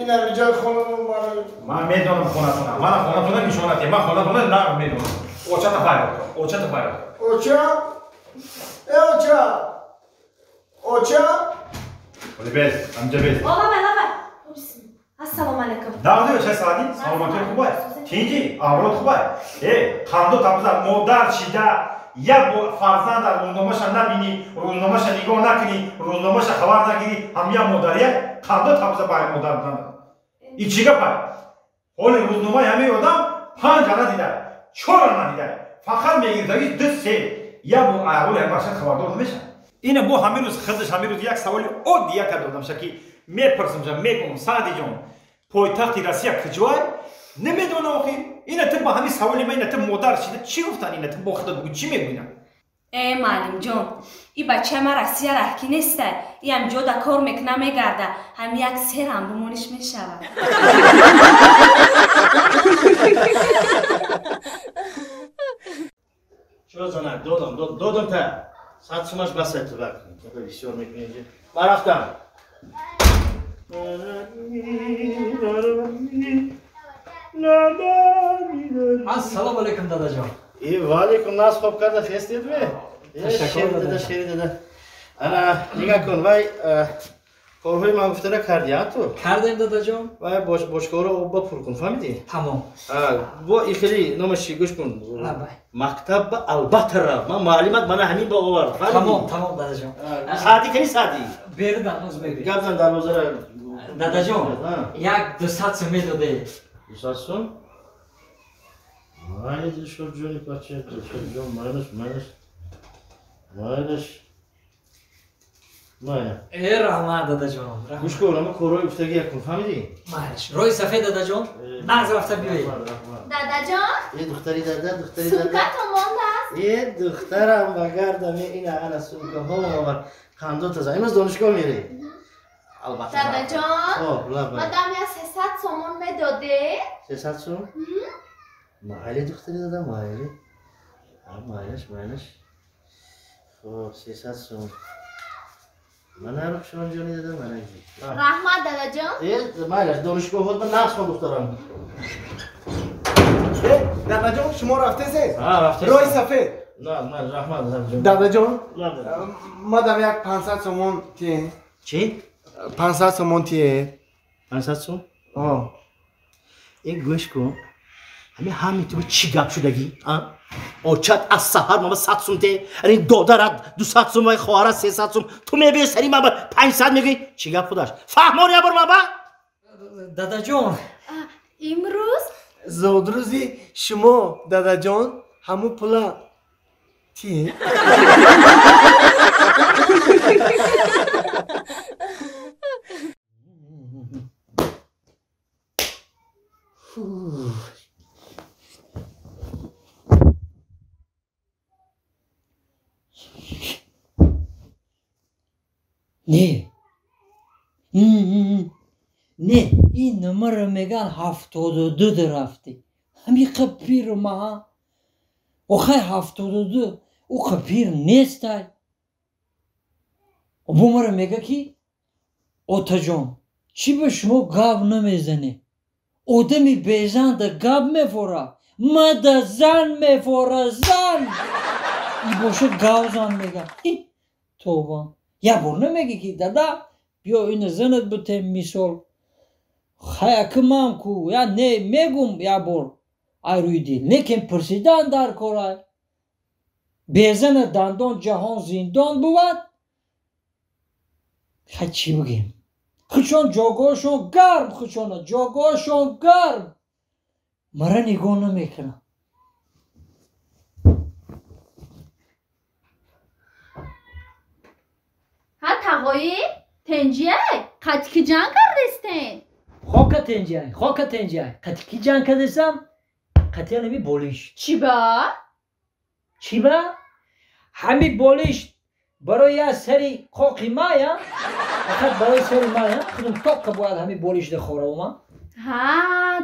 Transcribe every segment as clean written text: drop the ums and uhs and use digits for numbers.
Ин ҳами ҷои хонамон барои. Ман медонам хонатона. Мана хонатона нишонате. Ман хонатона нағз медонам. Очата фарёд кун. Очата фарёд кун. Оча? Э оча! Оча? Оли без, ҳамҷа без. О, лабай, лабай. Ассалому алайкум. Нағзи оча Саъдӣ? Саломатӣ хубай? Тинҷи? Авлод хубай? Э, қандо табза модар шида як фарзанда рӯзномаша набинӣ, рӯзномаша нигоҳ накунӣ, рӯзномаша хабар нагирӣ, ҳам як модария қандо табза бай модар будан. И чӣ гапай? Ҳоли рӯзномаи ҳамаи одам 5 ана дида, 4 ана дида. Фақат мегирдаги 2-3. Як бо аҳволи ҳамин бача хабардор намешавад. Ина бо ҳамин рӯз худаш ҳамин рӯз як саволи оддӣ яка додамша ки мепурсамша, мегӯм Саъдиҷон, пойтахти Россия куҷоай? Намедонам охи. Ина ту ба ҳамин саволи ман, ина ту модар шида чӣ гуфтан, ина ту бо худат бугӯ чӣ мегӯӣ? Э, муаллимҷон, и бачаи ман Россия раҳкӣ нестай. И ҳамҷо да кор мекуна мегарда. Ҳам як серам бумониш мешавад. Чо занак, додам, додам та. 100 сумаш басай ту бак. Бисёр мекунӣ инҷа. Ман рафтам. Ассалому алайкум, дадаҷон. И ва алайкум, нас хоб карда хестед ме? Ташаккур, Шери дада, шери дада. Ана, нигоҳ кун, вай корҳои ман гуфтара кардӣ, а ту? Кардем, дадаҷон. Вай бошгоҳро обба пур кун, фаҳмидӣ? Тамом. Бо ихели номаш чӣ, гӯш кун. Лабай. Мактаб ба албатта рав. Ман муаллимат мана ҳамин ба овард, фаҳмидӣ? Тамом, тамом, дадаҷон. Саъдӣ кани Саъдӣ? Бердам, оз мебинам. Гап зан дарвозара. Дадаҷон, як 200 сум медодед. 200 сум? Майли, Дилшод ҷони бача, Дилшод ҷон, майлаш, майлаш. Майлаш. Майла. Э, раҳмат, дадаҷон, раҳмат. Гӯш кун, ама корҳои гуфтагӣ якун, фаҳмидӣ? Майлаш. Роҳи сафед, дадаҷон. Нағз рафта биёед. Дадаҷон? Э, духтари дада, духтари дада. Сумкатон мондааст? Э, духтарам ба гардам, э, ина ана сумкаҳо овард. Қандо таза. Имрӯз донишгоҳ мерӣ? Албатта. Дадаҷон? Хоб, лабай. Мадам я 300 сомон медодед? 300 сом? Майли, духтари дада, майли. Майлаш, майлаш. Хоб, 300 сом. Мана Рухшон ҷони дада, мана. Раҳмат, дадаҷон. Э, майлаш, донишгоҳ ман нақс кун, духтарам. Э, дадаҷон, шумо рафтесед? Ҳа, рафтесем. Роҳи сафед. На, ман раҳмат, дадаҷон. Дадаҷон, Лабай. мадам як 500 сомон тиен. Чӣ? 500 сомон тие. 500 сом? О. Э, гӯш кун. Ҳамин ҳамин ту чӣ гап шудагӣ? А? Очат аз саҳар мама 100 сум те, ани додарат 200 сум, вай хоҳарат 300 сум. Ту мебиёи сари мама 500 мегӯӣ. Чӣ гап худаш? Фаҳмон я бор мама? Дадаҷон. Имрӯз зодрӯзи шумо, дадаҷон, ҳамун пула тие. Не. Не, ин номаро меган 72 рафтӣ. Ҳамиқа пиру маҳа. Охай 72, уқа пир нестай. Бо маро мега ки отаҷон, чӣ ба шумо гап намезанед? Одами безан да гап мефора, мада зан мефора, зан. И боша гавзан мега. Тобан. Як бор намегӣ ки дада, биё ина занат бутем мисол. Хаяки ман ку, я не мегум як бор ай рӯи дил. Лекин пурсидан дар корай. Безана дандон ҷаҳон зиндон бувад. Хай чӣ бигем? Хучон ҷогоҳшон гарм, хучона ҷогоҳшон гарм. Мара нигоҳ намекунам. Ҳа, тағоӣ, тенҷиай, қатики ҷанг кардестен? Хока тенҷиай, хока тенҷиай. Қатики ҷанг кардестам, қатиян ҳами болиш. Чӣ ба? Чӣ ба? Ҳами болиш барои я сари қоқи мая, фақат барои сари мая, худум тоққа бояд ҳами болиш дахоравам. Ҳа,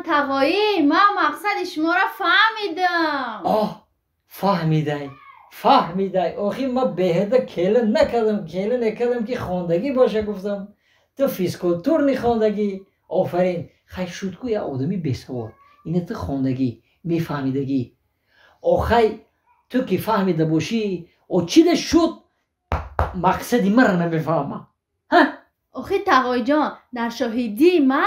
тағоӣ, ман мақсади шуморо фаҳмидам. Оҳ, фаҳмидай. Фаҳмидай. Охи ман беҳуда келин накардам, келин накардам ки хондагӣ боша гуфтам. Ту физкультурни хондагӣ, Офарин, хай шуд ку як одами бесавод. Ина ту хондагӣ, мефаҳмидагӣ. Охай ту ки фаҳмида бошӣ, о чида шуд мақсади мара намефаҳмам. Ҳа? Охи тағоиҷон, дар шоҳидии ма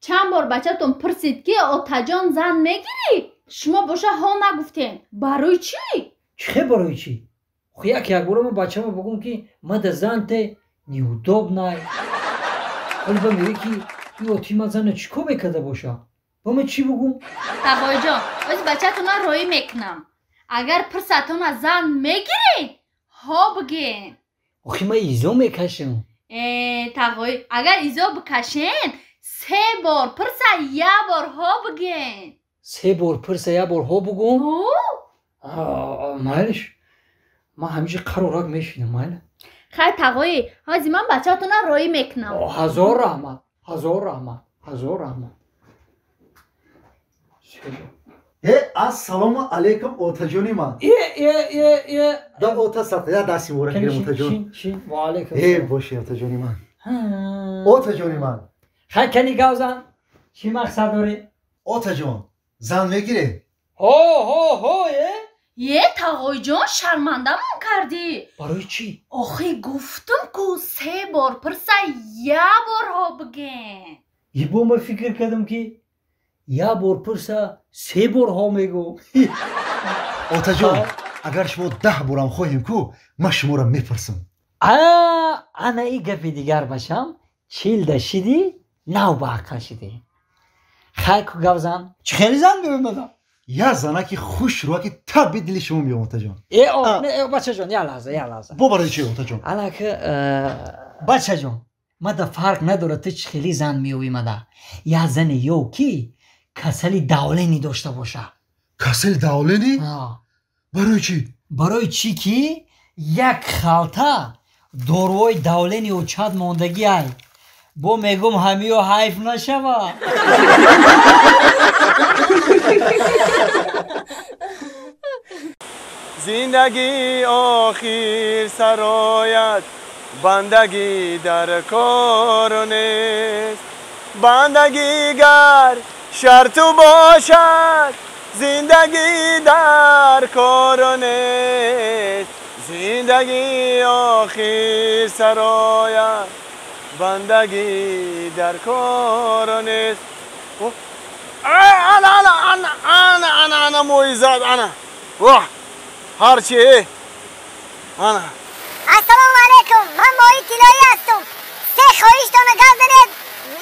чанд бор бачатон пурсид ки отаҷон зан мегирӣ? Шумо боша ҳо нагуфтем. Барои чӣ? Чӣ барои чӣ? Охи як якбора ма бачама бугум ки мада зан те неудобнай. Ҳоли ба мегӯӣ ки ин оти ма зана чӣ кор мекарда боша? Ба ма чӣ бугум? Тағоиҷон, оз бачатона роӣ мекунам. Агар пурсатона зан мегирӣ, ҳо бигӯен. Охи ма изо мекашам. Тағоӣ, агар изо бикашен, се бор пурса як бор ҳо бигӯен. Се бор пурса як бор ҳо бугум? Майлиш. Ман ҳамиша қарорак мешинам, майли. Хай тағоӣ, ҳози ман бачаатона роӣ мекунам. Ҳазор раҳмат, ҳазор раҳмат, ҳазор раҳмат. Ассалому алайкум, отаҷони ман. Да ота сата, я дасти муборак гирем, отаҷон. Ва алайкум. Боши, отаҷони ман. Отаҷони ман. Хай кани гавзан, чӣ мақсад дорӣ? Отаҷон, зан мегирем? Ҳо, ҳо, ҳо, е? Е, тағоиҷон, шармандамон кардӣ. Барои чӣ? Охи гуфтум ку се бор пурса як бор ҳо бигӯен. Ибо ма фикр кардам ки як бор пурса се бор ҳо мегӯ. Отаҷон, агар шумо 10 борам хоҳем ку, ман шуморо мепурсам. Ана и гапи дигар башам, чилда шидӣ, нав ба ақл шидӣ. Хай ку гавзан. Чӣ хеле зан меомадам? Я занаки хушрӯа ки таби дили шумо меом, отаҷон. Бачаҷон, як лаҳза, як лаҳза. Бо барои чӣ, отаҷон? Алака, бачаҷон, мада фарқ надорад ту чӣ хеле зан меоӣ мада. Як зане ё ки касали давлени дошта боша. Касали давлени? Барои чӣ? Барои чӣ ки як халта доруҳои давлени очад мондагӣ ай. Бо мегум ҳамиё ҳайф нашава. Зиндагӣ охир сарояд, бандагӣ дар кор нест. Бандагӣ гар шарту бошад, зиндагӣ дар кор нест. Зиндагӣ охир сарояд, бандагӣ дар кор нест. Ана, ана, ана, ана, ана, ана, моизад, ана. Вах, ҳарчи, ана. Ассалому алайкум, ман моҳи тиллоӣ ҳастам. Се хоҳиштона гап занед,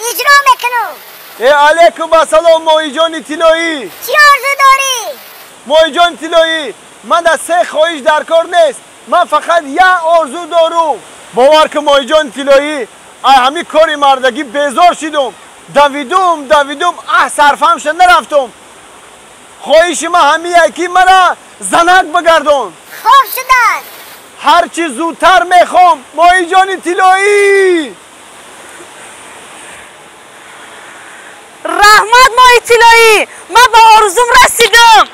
иҷро мекунам. Алайкум ассалом, моҳиҷони тиллоӣ. Чӣ орзу дорӣ? Моҳиҷони тиллоӣ, ман дар се хоҳиш дар кор нест. Ман фақат як орзу дорум. Бовар кун, моҳиҷони тиллоӣ, ай ҳамин кори мардагӣ безор шидум. Давидум, давидум, аҳ сарфамша нарафтум. Хоҳиши ман ҳамие ки мара занак бигардон. Хоб шудааст. Ҳарчи зудтар мехоҳам, моҳиҷони тиллоӣ. Раҳмат, моҳи тиллоӣ, ман ба орзум расидам.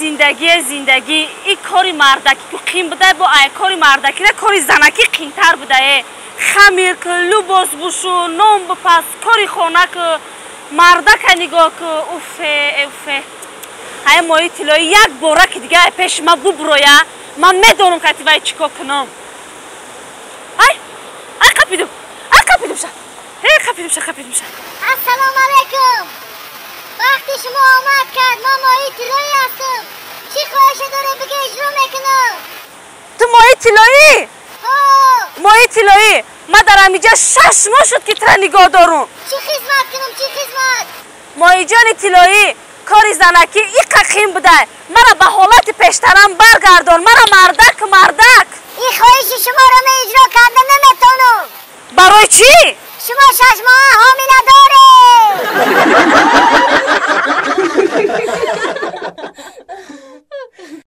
Зиндагӣ, зиндагӣ, ин кори мардакӣ ку қин буда, бо ай кори мардакӣ на кори занакӣ қинтар буда. Хамир ку, лубос бушу, нон бипаз, кори хона ку, мардака нигоҳ ку. Уфе, уфе. Ай моҳи тиллоӣ як бора ки дига ай пеши ман буброя, ман медонам ки вай чӣ кор кунам. Ай, ай қапидум, ай қапидум ша. Қапидум ша, қапидум ша. Ассалому алайкум. Вақти шумо омад кард, ман моҳи тиллоӣ ҳастам. Чӣ хоҳише доред бигӯ, иҷро мекунам. Ту моҳи тиллоӣ? Ҳо. Моҳи тиллоӣ, ман дар ҳамиҷа 6 моҳ шуд ки тура нигоҳ дорум. Чӣ хизмат кунам, чӣ хизмат? Моҳиҷони тиллоӣ, кори занакӣ иқа қин буда. Мара ба ҳолати пештарам баргардон, мара мардак, мардак. Ин хоҳиши шуморо ман